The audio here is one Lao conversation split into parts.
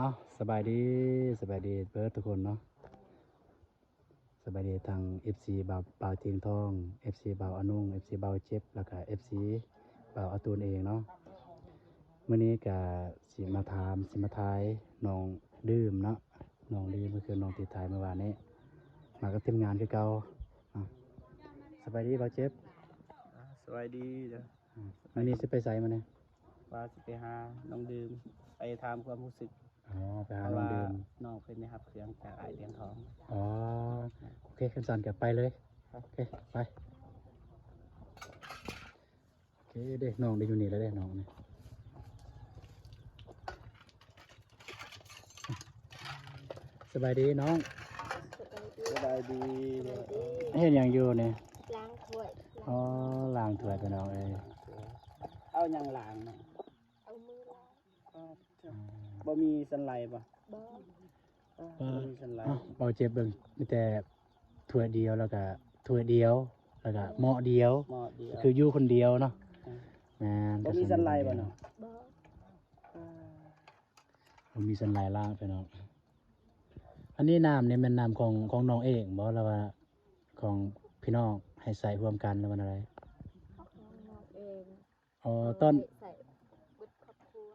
ເອົາ ສະບາຍດີ ສະບາຍດີເບີດທຸກຄົນເນາະ ສະບາຍດີທາງເອັຟຊີບ່າວ ບ່າວຕຽງທອງ ເອັຟຊີບ່າວອານຸງ ເອັຟຊີບ່າວເຈັບ ແລ້ວກະເອັຟຊີບ່າວອາຕູນເອງເນາະ. ມື້ນີ້ກະຊິມາຖາມ ຊິມາຖ່າຍນ້ອງດື່ມເນາະ ນ້ອງດື່ມກໍຄືນ້ອງທີ່ຖ່າຍມື້ວານນີ້ ມາກັບທີມງານຄືເກົ່າເນາະ. ສະບາຍດີບ່າວເຈັບ. ອ່າ ສະບາຍດີເດີ. ອືມ ມື້ນີ້ຊິໄປໃສມື້ນີ້? ວ່າຊິໄປຫານ້ອງດື່ມ ໄປຖາມຄວາມຮູ້ສຶກ. ອໍ ໄປຫານ້ອງດື່ມ ເພາະວ່ານ້ອງເພິ່ນໄດ້ຮັບເຄື່ອງຈາກອ້າຍຕຽງທອງ. ອໍ ໂອເຄ ຄັນຊັ້ນກໍໄປເລີຍ. ໂອເຄ ໄປ. ໂອເຄເດ້ ນ້ອງໄດ້ຢູ່ນີ້ແລ້ວເດ້ ນ້ອງນີ້. ສະບາຍດີນ້ອງ. ສະບາຍດີ. ສະບາຍດີ. ເຮັດຫຍັງຢູ່ນີ້? ລ້າງຖ້ວຍ. ອໍ ລ້າງຖ້ວຍພີ່ນ້ອງເອີຍ. ເອົາຫຍັງລ້າງນະ? ເອົາມືລ້າງ. ອໍ ອືມ ບໍ່ມີສັນໄຫຼບໍ່? ບໍ່. ເອີ ບໍ່ມີສັນໄຫຼ. ເອົ້າ ເວົ້າເຈັບເບິ່ງ ມີແຕ່ຖ້ວຍດຽວ ແລ້ວກະຖ້ວຍດຽວ ແລ້ວກະໝໍ້ດຽວ ໝໍ້ດຽວ ຄືຢູ່ຄົນດຽວເນາະ. ອືມ ແມ່ນ. ບໍ່ມີສັນໄຫຼບໍ່ເນາະ? ບໍ່. ອ່າ ບໍ່ມີສັນໄຫຼລ້າງພີ່ນ້ອງ. ອັນນີ້ນ້ຳນີ້ແມ່ນນ້ຳຂອງ ຂອງນ້ອງເອງບໍ່ ຫຼືວ່າຂອງພີ່ນ້ອງໃຫ້ໃຊ້ຮ່ວມກັນ ຫຼືວ່າແນວໃດ? ຂອງນ້ອງເອງ. ອໍ ເອົາ ຕອນ ໄວ້ໃຊ້ເບິດຄອບຄົວ.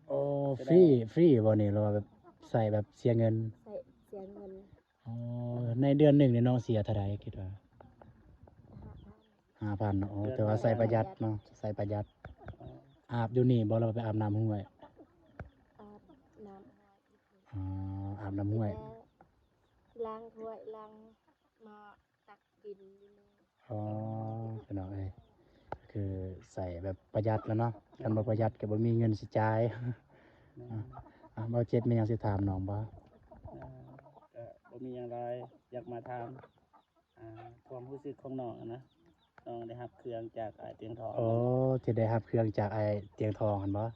ໂອ້ ຟຣີ ຟຣີບໍ່ນີ້ ຫຼືວ່າແບບໃຊ້ແບບເສຍເງິນ? ໃຊ້ເສຍເງິນ. ອໍ ໃນເດືອນໜຶ່ງນີ້ນ້ອງເສຍເທົ່າໃດຄິດວ່າ? ຫ້າພັນ. ຫ້າພັນເນາະ. ໂອ້ ແຕ່ວ່າໃຊ້ປະຢັດເນາະ ໃຊ້ປະຢັດ. ອາບຢູ່ນີ້ບໍ່ ຫຼືວ່າໄປອາບນ້ຳຫ້ວຍ? ອາບນ້ຳຫ້ວຍ. ອໍ ອາບນ້ຳຫ້ວຍ. ແລ້ວລ້າງຖ້ວຍ ລ້າງໝໍ້ ຕັກກິນຢູ່ນີ້. ອໍ ພີ່ນ້ອງເອີຍ ຄືໃຊ້ແບບປະຢັດແລ້ວເນາະ ຄັນບໍ່ປະຢັດກໍບໍ່ມີເງິນຊິຈ່າຍ. ແມ່ນ. ອ່າ ບ່າວເຈັບມີຫຍັງຊິຖາມນ້ອງບໍ່? ອ່າ ກໍບໍ່ມີຫຍັງຫຼາຍ ຢາກມາຖາມ ອ່າ ຄວາມຮູ້ສຶກຂອງນ້ອງຫັ້ນນະ ນ້ອງໄດ້ຮັບເຄື່ອງຈາກອ້າຍຕຽງທອງ. ໂອ້ ທີ່ໄດ້ຮັບເຄື່ອງຈາກອ້າຍຕຽງທອງຫັ້ນບໍ່?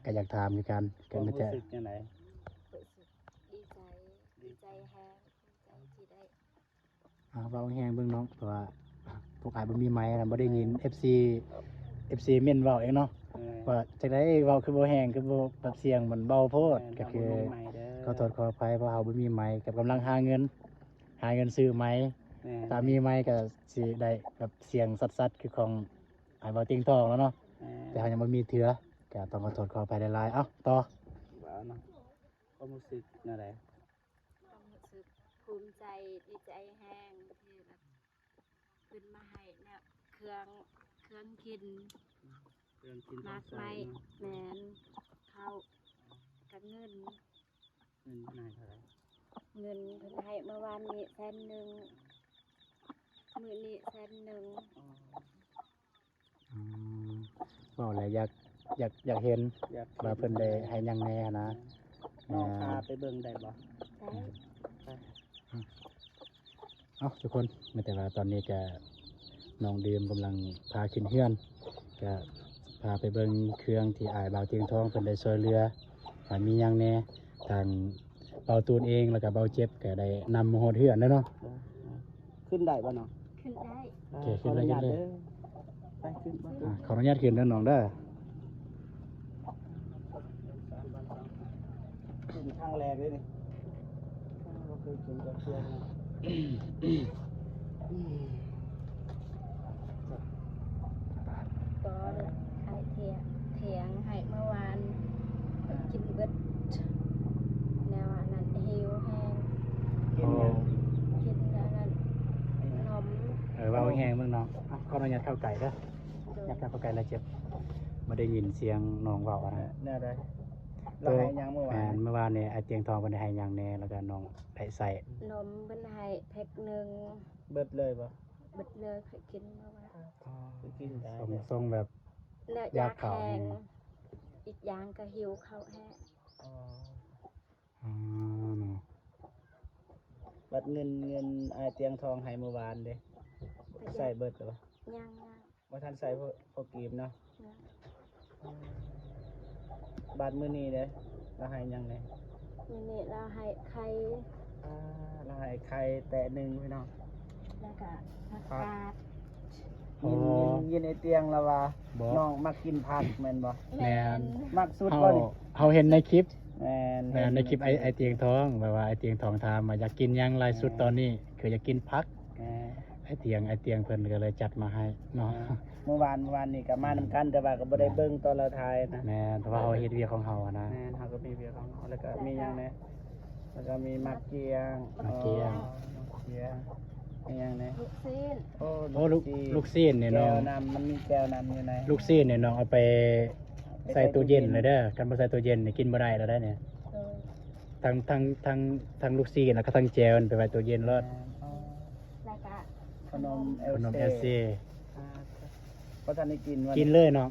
ແມ່ນ. ກໍຢາກຖາມຄືກັນ ຄວາມຮູ້ສຶກຈັ່ງໃດ? ຮູ້ສຶກດີໃຈ ດີໃຈແຮງ ດີໃຈທີ່ໄດ້ ອ່າ ເວົ້າແຮງເບິ່ງນ້ອງ ເພາະວ່າພວກອ້າຍບໍ່ມີໄມນະ ບໍ່ໄດ້ຍິນ ເອັຟຊີ ເອັຟຊີເມັ້ນເວົ້າເອງເນາະ. ແມ່ນ. ວ່າຈັ່ງໃດເວົ້າຄືບໍ່ແຮງ ຄືບໍ່ແບບສຽງມັນເບົາໂພດ. ແມ່ນ. ກໍຄື ເຮົາບໍ່ມີໄມເດີ ຂໍໂທດຂໍອະໄພ ເພາະເຮົາບໍ່ມີໄມ ກໍກຳລັງຫາເງິນ ຫາເງິນຊື້ໄມ. ແມ່ນ. ຖ້າມີໄມກໍຊິໄດ້ແບບສຽງຊັດໆ ຄືຂອງອ້າຍເບົາຕຽງທອງແລ້ວເນາະ. ແມ່ນ. ແຕ່ເຮົາຍັງບໍ່ມີເທື່ອ ກໍຕ້ອງຂໍໂທດຂໍອະໄພຫຼາຍໆ. ເອົ້າ ຕໍ່ ວ່າເນາະ ຄວາມຮູ້ສຶກແນວໃດ? ຄວາມຮູ້ສຶກພູມໃຈ ດີໃຈແຮງທີ່ແບບເພິ່ນມາໃຫ້ແນວເຄື່ອງ ເຄື່ອງກິນ ເຄື່ອງກິນ ໝາກໄມ້. ຂອງໃຊ້ເນາະ. ແມ່ນ. ເຂົ້າກັບເງິນ ເງິນເພິ່ນໃຫ້ເທົ່າໃດ? ເງິນເພິ່ນໃຫ້ເມື່ອວານນີ້ແສນໜຶ່ງ ມື້ນີ້ແສນໜຶ່ງ. ອໍ. ອືມ ເວົ້າແລ້ວຢາກ ຢາກ ຢາກເຫັນ ຢາກເຫັນວ່າເພິ່ນໄດ້ໃຫ້ຫຍັງແດ່ນະ. ແມ່ນ. ນ້ອງພາໄປເບິ່ງໄດ້ບໍ່? ໄດ້. ອືມ ເອົ້າ ທຸກຄົນ ແມ່ນແຕ່ວ່າຕອນນີ້ກະນ້ອງດື່ມກຳລັງພາຂຶ້ນເຮືອນ ກະພາໄປເບິ່ງເຄື່ອງທີ່ອ້າຍບ່າວຕຽງທອງເພິ່ນໄດ້ຊ່ວຍເຫຼືອ ວ່າມີຫຍັງແດ່. ທາງເບົາຕູນເອງ ແລ້ວກະເບົາເຈັບກະໄດ້ນຳມາຮອດເຮືອນແລ້ວເນາະ. ຂຶ້ນໄດ້ບໍ່ເນາະ? ຂຶ້ນໄດ້. ໂອເຄ ຂຶ້ນເລີຍ ຂຶ້ນເລີຍ. ໄປຂຶ້ນ ອ່າ ຂໍອະນຸຍາດຂຶ້ນເດີນ້ອງເດີ. ຂຶ້ນຄັ້ງແລກເລີຍນີ້ ບໍ່ເຄີຍຂຶ້ນຈັກເທື່ອ. ຕອນໄອ້ເຖຽງ ຖຽງໃຫ້ເມື່ອວານ ກິນເບິດແນວອັນນັ້ນ ຫິວແຮງ. ກິນຫຍັງ? ກິນອັນນັ້ນ ນົມ. ເອີ ເວົ້າແຮງເບິ່ງນ້ອງ. ອ່ະ ຂໍອະນຸຍາດເຂົ້າໃກ້ເດີ. ໂດຍ. ຍັດເຂົ້າໃກ້ແລ້ວເຈັບ. ບໍ່ໄດ້ຍິນສຽງນ້ອງເວົ້າອັນນັ້ນ. ແນວໃດ? ລາວໃຫ້ຫຍັງເມື່ອວານ? ແມ່ນ ເມື່ອວານນີ້ອ້າຍຕຽງທອງເພິ່ນໄດ້ໃຫ້ຫຍັງແດ່ ແລ້ວກໍນ້ອງໄດ້ໃຊ້. ນົມເພິ່ນໃຫ້ແພັກໜຶ່ງ. ເບິດເລີຍບໍ່? ເບິດເລີຍ ຂ້ອຍກິນເມື່ອວານ. ອໍ ຄືກິນໄດ້. ຊົງ ຊົງແບບຢາກເຂົ້າແຮງ ອີກຢ່າງກໍຫິວເຂົ້າແຮງ. ອໍ ອໍ ເນາະ. ບັດເງິນ ເງິນອ້າຍຕຽງທອງໃຫ້ມື້ວານເດ ໃຊ້ເບິດແລ້ວບໍ່? ຍັງ ຍັງ ບໍ່ທັນໃຊ້ພໍ ພໍກີບເນາະ. ຍັງ. ບັດມື້ນີ້ເດ ລາວໃຫ້ຫຍັງແດ່? ມື້ນີ້ລາວໃຫ້ໄຂ່. ອ່າ ລາວໃຫ້ໄຂ່ແຕະໜຶ່ງພີ່ນ້ອງ ແລ້ວກະຜັກກາດ. ອໍ ຍິນ ຍິນ ຍິນໄອ້ຕຽງລາວວ່າ ບໍ່ ນ້ອງມັກກິນຜັກແມ່ນບໍ່? ແມ່ນ. ແມ່ນ. ມັກສຸດບໍ່ນີ້? ເຮົາ ເຮົາເຫັນໃນຄລິບ ແມ່ນ ແມ່ນ ໃນຄລິບອ້າຍ ອ້າຍຕຽງທອງ ແບບວ່າອ້າຍຕຽງທອງຖາມວ່າຢາກກິນຫຍັງຫຼາຍສຸດ ແມ່ນ ຕອນນີ້ ຄືຢາກກິນຜັກ ແມ່ນ ອ້າຍຕຽງ ອ້າຍຕຽງເພິ່ນກໍເລີຍຈັດມາໃຫ້ເນາະ ແມ່ນ ມື້ວານ ມື້ວານນີ້ກໍມານຳກັນ ແຕ່ວ່າກໍບໍ່ໄດ້ເບິ່ງຕອນລາວຖ່າຍນະ ແມ່ນ ເພາະວ່າເຮົາເຮັດວຽກຂອງເຮົານະ ແມ່ນ ເຮົາກໍມີວຽກຂອງເຮົາ ແລ້ວກໍມີຫຍັງແດ່ ແລ້ວກໍມີໝາກກ້ຽງ ໝາກກ້ຽງ ອໍ ໝາກກ້ຽງ ມີຫຍັງແດ່ ລູກຊີ້ນ ໂອ້ ໂອ້ ລູກ ລູກຊີ້ນ ລູກຊີ້ນນີ້ນ້ອງ ແຈ່ວນຳ ມັນມີແຈ່ວນຳຢູ່ໃນ ລູກຊີ້ນນີ້ນ້ອງເອົາໄປ ໃສ່ຕູ້ເຢັນເລີຍເດີ ຄັນບໍ່ໃສ່ຕູ້ເຢັນນີ້ກິນບໍ່ໄດ້ແລ້ວໄດ໋ນີ້ ໂດຍ ທັງ ທັງ ທັງ ທັງລູກຊີ້ນ ແລ້ວກໍທັງແຈ່ວໄປໄວ້ຕູ້ເຢັນໂລດ ແມ່ນ ອໍ ແລ້ວກໍຂະໜົມ ຂະໜົມແອລເຊ ແອລເຊ ອ່າ ບໍ່ທັນໄດ້ກິນ ກິນເລີຍເນາະ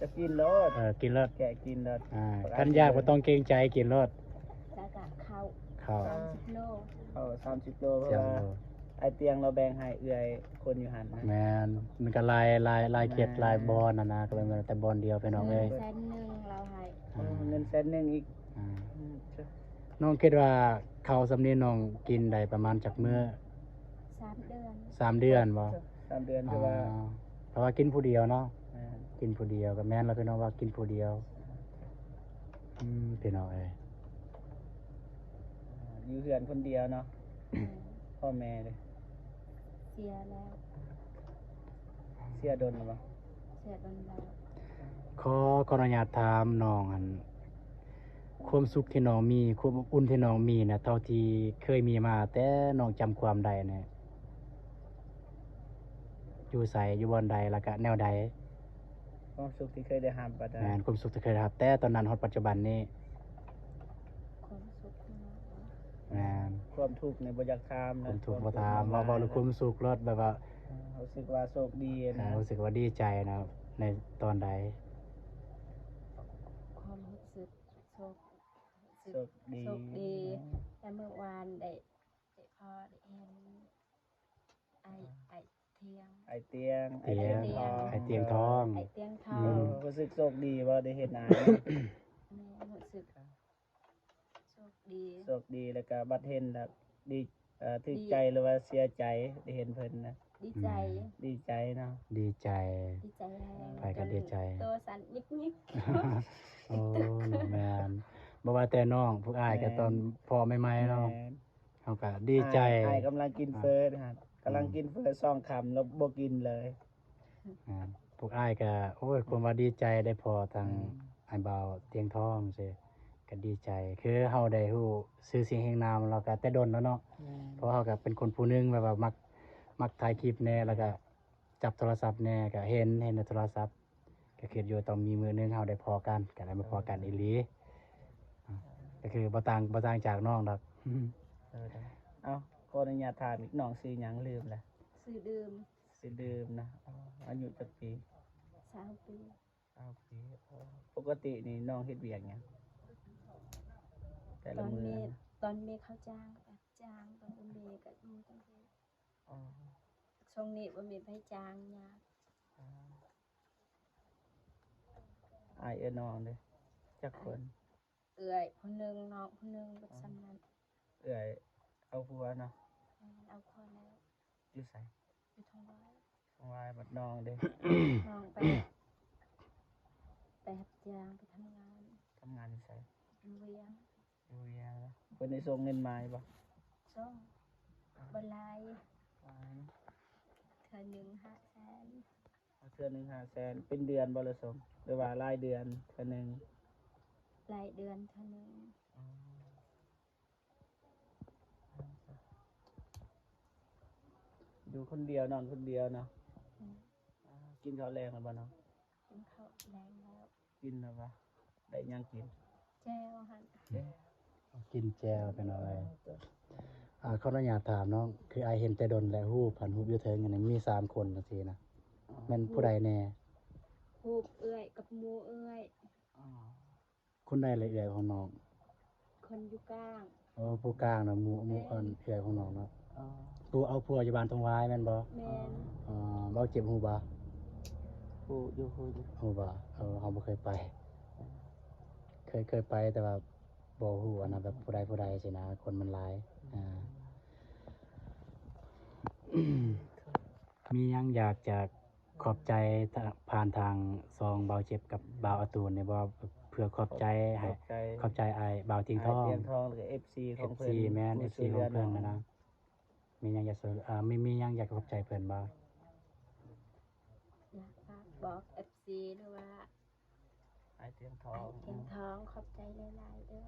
ຈະກິນໂລດ ເອີ ກິນໂລດ ແກະກິນໂລດ ອ່າ ຄັນຢາກບໍ່ຕ້ອງເກງໃຈ ກິນໂລດ ແລ້ວກໍເຂົ້າ ເຂົ້າ ສາມສິບໂລ ເຂົ້າສາມສິບໂລ ເພາະວ່າອ້າຍຕຽງລາວແບ່ງໃຫ້ເອື້ອຍຄົນຢູ່ຫັ້ນນະ ແມ່ນ ມັນກໍຫຼາຍ ຫຼາຍ ຫຼາຍເຂດ ແມ່ນ ຫຼາຍບ່ອນຫັ້ນນະ ກໍແມ່ນແຕ່ບ່ອນດຽວ ພີ່ນ້ອງເອີຍ ເງິນແສນໜຶ່ງລາວໃຫ້ ອ່າ ເງິນແສນໜຶ່ງອີກ ອ່າ ອືມ ນ້ອງຄິດວ່າເຂົ້າສ່ຳນີ້ນ້ອງກິນໄດ້ປະມານຈັກມື້? ສາມເດືອນ ສາມເດືອນບໍ່? ສາມເດືອນ ຖືວ່າ ອ່າ ເພາະວ່າກິນຜູ້ດຽວເນາະ ແມ່ນ ກິນຜູ້ດຽວ ກໍແມ່ນລະພີ່ນ້ອງ ວ່າກິນຜູ້ດຽວ ອືມ ພີ່ນ້ອງເອີຍ ຢູ່ເຮືອນຄົນດຽວເນາະ ພໍ່ແມ່ເດ? ເສຍແລ້ວ ເສຍດົນແລ້ວບໍ່? ເສຍດົນແລ້ວ ຂໍ ຂໍອະນຸຍາດຖາມນ້ອງ ອັນ ຄວາມສຸກທີ່ນ້ອງມີ ຄວາມອົບອຸ່ນທີ່ນ້ອງມີນະ ເທົ່າທີ່ເຄີຍມີມາແຕ່ນ້ອງຈຳຄວາມໄດ້ນະ ຢູ່ໃສ ຢູ່ບ່ອນໃດ ແລ້ວກະແນວໃດ? ຄວາມສຸກທີ່ເຄີຍໄດ້ຮັບ ແມ່ນ ຄວາມສຸກທີ່ເຄີຍໄດ້ຮັບ ແຕ່ຕອນນັ້ນຮອດປັດຈຸບັນນີ້ ຄວາມສຸກທີ່ ແມ່ນ ຄວາມທຸກນີ້ບໍ່ຢາກຖາມນະ ຄວາມທຸກບໍ່ຖາມ ເວົ້າ ເວົ້າເລື່ອງຄວາມສຸກໂລດ ແບບວ່າ ເອີ ຮູ້ສຶກວ່າໂຊກດີນະ ເອີ ຮູ້ສຶກວ່າດີໃຈນະ ໃນຕອນໃດ? ຄວາມຮູ້ສຶກໂຊກ ໂຊກດີ ໂຊກດີ ແຕ່ມື້ວານໄດ້ ໄດ້ພໍໄດ້ເຫັນ ອ້າຍ ອ້າຍຕຽງ ອ້າຍຕຽງ ຕຽງ ອ້າຍຕຽງທອງ ອ້າຍຕຽງທອງ ອ້າຍຕຽງທອງ ອືມ ເອີ ຮູ້ສຶກໂຊກດີບໍ່ ໄດ້ເຫັນອ້າຍ? ແມ່ນ ຮູ້ສຶກໂຊກດີ ໂຊກດີ ແລ້ວກະບັດເຫັນແລ້ວດີ ເອີ ຖືກໃຈ ຫຼືວ່າເສຍໃຈ ໄດ້ເຫັນເພິ່ນນະ? ດີໃຈ ອືມ ດີໃຈເນາະ ດີໃຈ ດີໃຈແຮງ ໃຜກໍດີໃຈ ໂຕສັ່ນຍິກໆ ໂອ້ ແມ່ນ ບໍ່ວ່າແຕ່ນ້ອງ ພວກອ້າຍກໍ ແມ່ນ ຕອນພໍ້ໃໝ່ໆເນາະ ແມ່ນ ເຮົາກໍດີໃຈ ອ້າຍ ອ້າຍກຳລັງກິນເຝີຫັ້ນ ອ່າ ກຳລັງ ອືມ ກິນເຝີສອງຄຳແລ້ວບໍ່ກິນເລີຍ ອ່າ ພວກອ້າຍກໍ ໂອ້ຍ ຄວາມວ່າດີໃຈໄດ້ພໍ້ທັງ ອືມ ອ້າຍບ່າວຕຽງທອງຊີ້ ກໍດີໃຈ ຄືເຮົາໄດ້ຮູ້ຊື່ສຽງຮຽງນາມລາວກໍແຕ່ດົນແລ້ວເນາະ ແມ່ນ ເພາະເຮົາກໍເປັນຄົນຜູ້ໜຶ່ງແບບວ່າມັກ ມັກຖ່າຍຄລິບແດ່ ແລ້ວກໍຈັບໂທລະສັບແດ່ ກໍເຫັນ ເຫັນໃນໂທລະສັບ ກໍຄິດຢູ່ຕ້ອງມີມື້ໜຶ່ງເຮົາໄດ້ພໍ້ກັນ ກໍໄດ້ມາພໍ້ກັນອີ່ຫຼີ ກໍຄືບໍ່ຕ່າງ ບໍ່ຕ່າງຈາກນ້ອງດອກ ເອີ ເອົ້າ ຂໍອະນຸຍາດຖາມອີກ ນ້ອງຊື່ຫຍັງ? ລືມແລ້ວ ຊື່ດື່ມ ຊື່ດື່ມນະ ອໍ ອາຍຸຈັກປີ? ຊາວປີ ຊາວປີ ອໍ ປົກກະຕິນີ້ນ້ອງເຮັດວຽກຫຍັງ ແຕ່ລະມື້? ຕອນແມ່ ຕອນແມ່ເຂົ້າຈ້າງກໍຈ້າງ ຕອນບໍ່ແມ່ກໍຢູ່ຕອນເຮັດ ອໍ ຊ່ວງນີ້ບໍ່ມີໃຜຈ້າງຍາກ ອໍ ອ້າຍເອື້ອຍນ້ອງເດ ຈັກຄົນ? ເອື້ອຍຜູ້ໜຶ່ງ ນ້ອງຜູ້ໜຶ່ງ ເບິດ ອໍ ສ່ຳນັ້ນ ເອື້ອຍເອົາຜົວເນາະ? ແມ່ນ ເອົາຜົວແລ້ວ ຢູ່ໃສ? ຢູ່ທາງວາຍ ທາງວາຍ ບັດນ້ອງເດ? ນ້ອງໄປ ໄປຮັບຈ້າງ ໄປທຳງານ ທຳງານຢູ່ໃສ? ຢູ່ວຽງ ຢູ່ວຽງ ເພິ່ນໄດ້ສົ່ງເງິນມາຢູ່ບໍ່? ສົ່ງ ບໍ່ຫຼາຍ ຫຼາຍ ເທື່ອໜຶ່ງຫ້າແສນ ເທື່ອໜຶ່ງຫ້າແສນ ເປັນເດືອນບໍ່ລະສົ່ງ ຫຼືວ່າລາຍເດືອນເທື່ອໜຶ່ງ? ລາຍເດືອນເທື່ອໜຶ່ງ ອືມ ຢູ່ຄົນດຽວ ນອນຄົນດຽວເນາະ ອືມ ອ່າ ກິນເຂົ້າແລງແລ້ວບໍ່ນ້ອງ? ກິນເຂົ້າແລງແລ້ວ ກິນແລ້ວຫວາ? ໄດ້ຫຍັງກິນ? ແຈ່ວຫັ້ນ ແຈ່ວ ກິນແຈ່ວ ພີ່ນ້ອງເອີຍ ອ່າ ຂໍອະນຸຍາດຖາມນ້ອງ ຄືອ້າຍເຫັນແຕ່ດົນແລ້ວ ຮູບ ເຫັນຮູບຢູ່ເທິງຫັ້ນນະ ມີສາມຄົນຈັ່ງຊີ້ນະ ອໍ ແມ່ນຜູ້ໃດແດ່? ຮູບເອື້ອຍກັບໝູ່ເອື້ອຍ ອໍ ຄົນໃດລະເອື້ອຍຂອງນ້ອງ? ຄົນຢູ່ກາງ ໂອ້ ຜູ້ກາງນະ ໝູ່ ໝູ່ ແມ່ນ ອັນເອື້ອຍຂອງນ້ອງເນາະ ອໍ ຜູ້ເອົາຜົວຢູ່ບ້ານທົ່ງວາຍແມ່ນບໍ່? ແມ່ນ ອໍ ເວົ້າເຈັບຮູ້ບໍ່? ຮູ້ຢູ່ ຮູ້ຢູ່ ຮູ້ບໍ່? ເອີ ເຮົາບໍ່ເຄີຍໄປ ເຄີຍ ເຄີຍໄປແຕ່ວ່າບໍ່ຮູ້ອັນນະ ແບບຜູ້ໃດຜູ້ໃດຊີ້ນະ ຄົນມັນຫຼາຍ ອ່າ ມີຫຍັງຢາກຈະຂອບໃຈ ຜ່ານທາງຊ່ອງບ່າວເຈັບກັບບ່າວອາຕູນແດ່ບໍ່? ພື່ອຂອບໃຈໃຫ້ ຂອບໃຈ ຂອບໃຈອ້າຍບ່າວຕຽງທອງ ອ້າຍຕຽງທອງ ແລ້ວກໍເອັຟຊີຂອງເພິ່ນ ເອັຟຊີ ແມ່ນ ເອັຟຊີຂອງເພິ່ນນະ ມີຫຍັງຢາກ ເອີ ມີ ມີຫຍັງຢາກຂອບໃຈເພິ່ນບໍ່? ຢາກຝາກບອກເອັຟຊີ ຫຼືວ່າ ອ້າຍຕຽງທອງ ອ້າຍຕຽງທອງ ຂອບໃຈຫຼາຍໆເດີ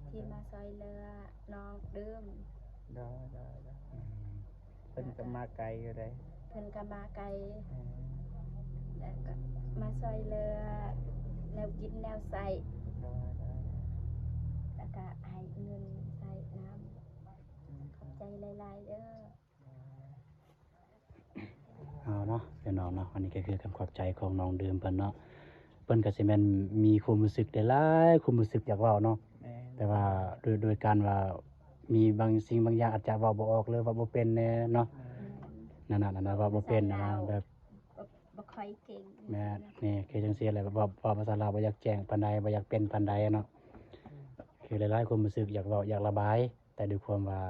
ທີ່ມາຊ່ອຍເຫຼືອນ້ອງດື່ມ. ໂດຍ ໂດຍ ໂດຍ ອືມ ເພິ່ນກໍມາໄກຢູ່ເດ້ ເພິ່ນກໍມາໄກ ອືມ ແລ້ວກໍມາຊ່ອຍເຫຼືອແນວກິນແນວໃຊ້ ໂດຍ ໂດຍ ແລ້ວກໍໃຫ້ເງິນໃຊ້ນຳ ອືມ ຂອບໃຈຫຼາຍໆເດີ. ເອົາເນາະ ພີ່ນ້ອງເນາະ ອັນນີ້ກໍຄືຄຳຂອບໃຈຂອງນ້ອງດື່ມເພິ່ນເນາະ ເພິ່ນກໍຊິແມ່ນມີຄວາມຮູ້ສຶກຫຼາຍໆ ຄວາມຮູ້ສຶກຢາກເວົ້າເນາະ ແຕ່ວ່າໂດຍ ໂດຍການວ່າມີບາງສິ່ງບາງຢ່າງອາດຈະເວົ້າບໍ່ອອກ ຫຼືເວົ້າບໍ່ເປັນແດ່ເນາະ ແມ່ນ ນັ້ນນະ ເວົ້າບໍ່ເປັນນະ ແບບ ບໍ່ ບໍ່ຄ່ອຍເກັ່ງ ແມ່ນ ນີ້ຄືຈັ່ງຊີ້ແຫຼະ ເວົ້າ ເວົ້າພາສາລາວບໍ່ຢາກແຈ້ງປານໃດ ບໍ່ຢາກເປັນປານໃດເນາະ ຄືຫຼາຍໆ ຄວາມຮູ້ສຶກຢາກເວົ້າ ຢາກລະບາຍ ແຕ່ດ້ວຍຄວາມວ່າ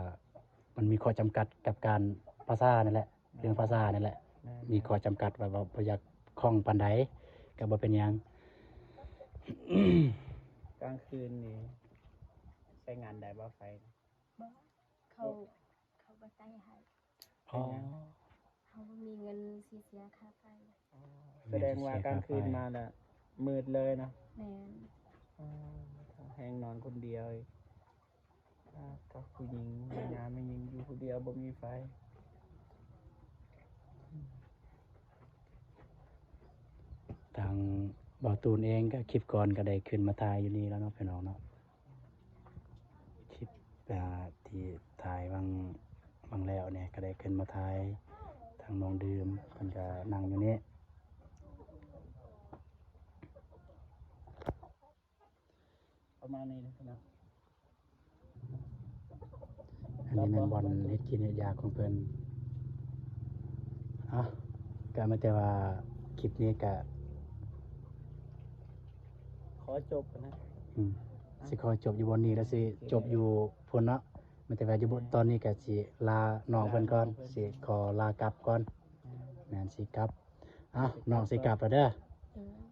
ມັນມີຂໍ້ຈຳກັດກັບການພາສານັ້ນແຫຼະ ເລື່ອງພາສານັ້ນແຫຼະ ແມ່ນໆ ມີຂໍ້ຈຳກັດວ່າ ວ່າບໍ່ຢາກຄ່ອງປານໃດ ກໍບໍ່ເປັນຫຍັງ. ກາງຄືນນີ້ໃຊ້ງານໄດ້ບໍ່ໄຟ? ບໍ່ ເຂົາ ເຂົາບໍ່ໃຊ້ໃຫ້. ອໍ ເປັນຫຍັງ? ເຮົາບໍ່ມີເງິນຊິເສຍຄ່າໄຟ. ອໍ ສະແດງວ່າກາງຄືນມາແລ້ວມືດເລີຍເນາະ? ແມ່ນ. ອໍ ແຮງນອນຄົນດຽວອີກ. ອາ ກໍຜູ້ຍິງ ແມ່ຍາແມ່ຍິງຢູ່ຜູ້ດຽວບໍ່ມີໄຟ. ທາງບ່າວຕູນເອງກໍ ຄລິບກ່ອນກໍໄດ້ຂຶ້ນມາຖ່າຍຢູ່ນີ້ແລ້ວເນາະ ພີ່ນ້ອງເນາະ. ຄລິບ ອ່າ ທີ່ຖ່າຍຫວ່າງ ຫວ່າງແລ້ວນີ້ ກໍໄດ້ຂຶ້ນມາຖ່າຍທາງນ້ອງດື່ມ ເພິ່ນກໍນັ່ງຢູ່ນີ້ ປະມານນີ້ນະ. ອັນນີ້ແມ່ນບ່ອນເຮັດກິນເຮັດຢາຂອງເພິ່ນ. ເອົ້າ ກໍມີແຕ່ວ່າຄລິບນີ້ກໍຂໍຈົບນະ. ອືມ ຊິຂໍຈົບຢູ່ບ່ອນນີ້ ແລ້ວຊິຈົບຢູ່ພຸ້ນເນາະ. ມີແຕ່ວ່າຢູ່ ຕອນນີ້ກໍຊິລານ້ອງເພິ່ນກ່ອນ ຊິຂໍລາກັບກ່ອນ. ແມ່ນ ຊິກັບ. ເອົ້າ ນ້ອງຊິກັບແລ້ວເດີ.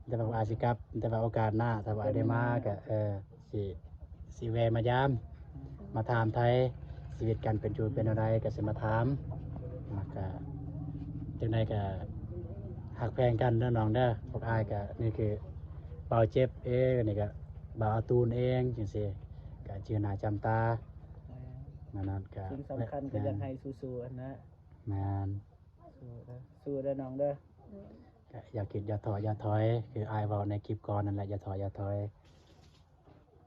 ແຕ່ວ່າອ້າຍຊິກັບ ແຕ່ວ່າໂອກາດໜ້າ ຖ້າວ່າໄດ້ມາກໍ ເອີ ຊິ ຊິແວ່ມາຢາມ ມາຖາມໄຖ່ຊີວິດການເປັນຢູ່ເປັນແນວໃດ ກໍຊິມາຖາມ. ອ່າ ກໍຈັ່ງໃດກໍຮັກແພງກັນເດີນ້ອງເດີ. ພວກອ້າຍກໍ ນີ້ຄືບ່າວເຈັບເອງ ນີ້ກໍບ່າວອາຕູນເອງ ຈັ່ງຊີ້ ກໍຈື່ໜ້າຈຳຕາ. ແມ່ນ ນັ້ນກໍ ສິ່ງສຳຄັນກໍຢາກໃຫ້ສູ້ໆຫັ້ນນະ. ແມ່ນ. ສູ້ເດີ ສູ້ເດີນ້ອງເດີ. ກໍຢ່າຄິດຢ່າທໍ້ຢ່າຖອຍ ຄືອ້າຍເວົ້າໃນຄລິບກ່ອນນັ້ນແຫຼະ ຢ່າທໍ້ຢ່າຖອຍ.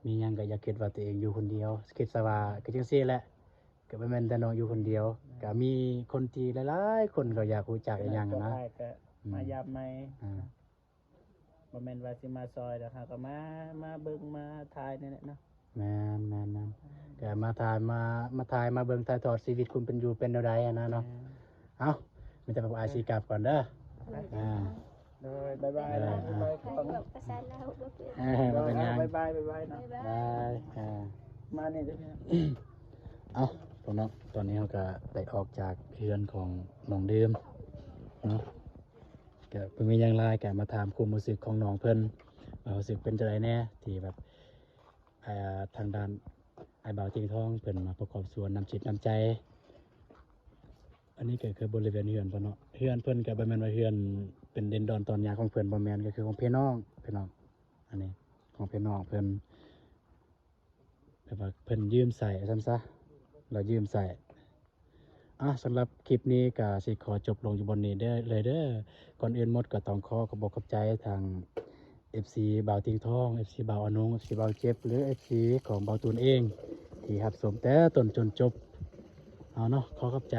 ມີຫຍັງກໍຢ່າຄິດວ່າຕົວເອງຢູ່ຄົນດຽວ ຄິດຊະວ່າຄືຈັ່ງຊີ້ແຫຼະ ກໍບໍ່ແມ່ນແຕ່ນ້ອງຢູ່ຄົນດຽວ. ແມ່ນ. ກໍມີຄົນທີ່ຫຼາຍໆຄົນກໍຢາກຮູ້ຈັກອີຫຍັງນະ. ອືມ ມາຢາມໃໝ່. ອ່າ ບໍ່ແມ່ນວ່າຊິມາຊ່ອຍດອກ ເຮົາກໍມາ ມາເບິ່ງມາຖ່າຍນີ້ແຫຼະເນາະ. ແມ່ນໆໆ ກໍມາຖ່າຍ ມາ ມາຖ່າຍ ມາເບິ່ງຖ່າຍທອດຊີວິດຄວາມເປັນຢູ່ເປັນແນວໃດຫັ້ນນະເນາະ. ແມ່ນ. ເອົ້າ ມີແຕ່ພວກອ້າຍຊິກັບກ່ອນເດີ. ໂດຍ ບາຍບາຍ. ເອີ ບາຍບາຍ. ພາສາລາວບໍ່ເປັນ. ເອີ ບໍ່ເປັນຫຍັງ. ບາຍບາຍ ບາຍບາຍເນາະ. ບາຍ. ອ່າ ມານີ້ເດີ. ເອົ້າ ພວກນ້ອງ ຕອນນີ້ເຮົາກໍໄດ້ອອກຈາກເຮືອນຂອງນ້ອງດື່ມເນາະ. ກໍບໍ່ມີຫຍັງຫຼາຍ ກໍມາຖາມຄວາມຮູ້ສຶກຂອງນ້ອງເພິ່ນ ວ່າຮູ້ສຶກເປັນຈັ່ງໃດແດ່ ທີ່ແບບ ອ່າ ທາງດ້ານອ້າຍບ່າວຕຽງທອງເພິ່ນມາປະກອບສ່ວນນ້ຳຈິດນ້ຳໃຈ. ອັນນີ້ກໍຄືບໍລິເວນເຮືອນເພິ່ນເນາະ. ເຮືອນເພິ່ນກໍບໍ່ແມ່ນວ່າເຮືອນເປັນດິນດອນຕອນຫຍ້າຂອງເພິ່ນ ບໍ່ແມ່ນ ກໍຄືຂອງພີ່ນ້ອງ ພີ່ນ້ອງ. ອັນນີ້ຂອງພີ່ນ້ອງເພິ່ນ ແບບວ່າເພິ່ນຢືມໃຊ້ວ່າຊັ້ນຊະ ລາວຢືມໃຊ້. ອ່າ ສຳລັບຄລິບນີ້ກໍຊິຂໍຈົບລົງຢູ່ບ່ອນນີ້ເດີ ເລີຍເດີ. ກ່ອນອື່ນໝົດກໍຕ້ອງຂໍຂອບອົກຂອບໃຈທາງເອັຟຊີບ່າວຕຽງທອງ, ເອັຟຊີບ່າວອານົງ, ເອັຟຊີບ່າວເຈັບ ຫຼື ເອັຟຊີຂອງບ່າວຕູນເອງ ທີ່ຮັບຊົມແຕ່ຕົ້ນຈົນຈົບ. ເອົາເນາະ ຂໍຂອບໃຈ.